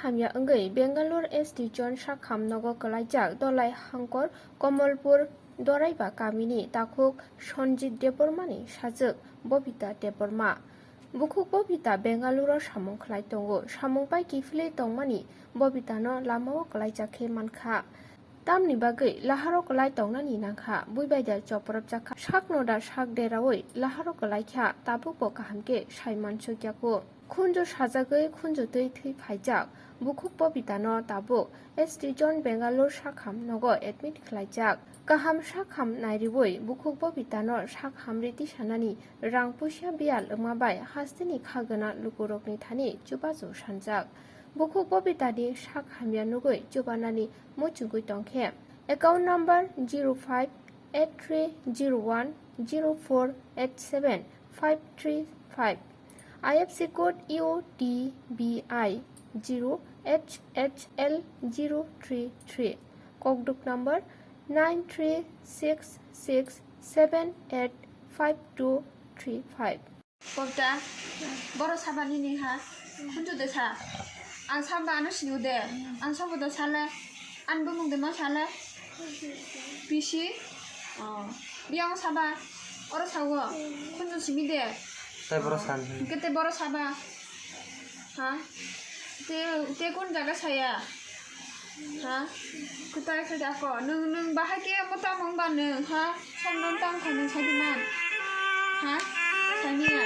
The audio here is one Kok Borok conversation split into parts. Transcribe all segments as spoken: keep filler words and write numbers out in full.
Hamya wngwi Bangalore S T zone sakham nogo kwlaijak Dolai Hangkor Komolpur Doraiba kamini takhuk Sanjit Debbarmani sajwk Bobita Debbarma. Bukhuk Bobita Bangalore-o samung khlai tongo. Samung pai kiphilwi tongmani Bobitano lamao kwlaijak khe mankha. Tamni bagwi laharo kwlai tongnani nangkha, buibaidal chopropjakha, sakno da sak deraui laharo kwlaikha, tabukbo kaham khe sai mansukya kho. Khunju sajagwi khunju twi thwi phaijak, bukhuk Bobitano tabuk S T zone Bangalore sakham nogo admit khlaijak. Kaham sakham nairiui bukhuk Bobitano sak hamri tisanani rang puisa biyal wngma bai hasteni khagwna lukurokni thani chubachu sanjak. Bukhuk Bobitani sak hamya nugui chubanani muchungui tongkhe. Account number zero five eight three zero one zero four eight seven five three five, I F S C code U T B I zero H H L zero three three, kokduk number nine three six six seven eight five two three five. Kobta, boro saba nini ha, khunju de sa. Ang saba ano sini de, ang sabo de sale, an bumung de ma sale. Pisi, oh, biang saba, oro sawo, khunju simi de. Tai boro san. Kete boro saba, ha? Te, te kun jaga saya? Ha? Kutai khai da ko. Nung, nung bahai ke mo ta mong ba nung, ha? Som non tang khai nung sai di man. Ha? Sai ni ya.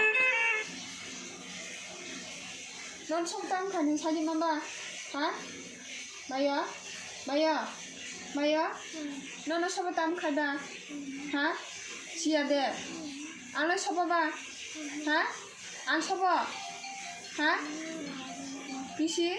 Non som tang khai nung sai di man ba. Ha? Maya? Maya? Maya? Nono sobo tam khai ba? Ha? Siya de. Ang lai sobo ba? Ha? Ang sobo? Ha? Pisi?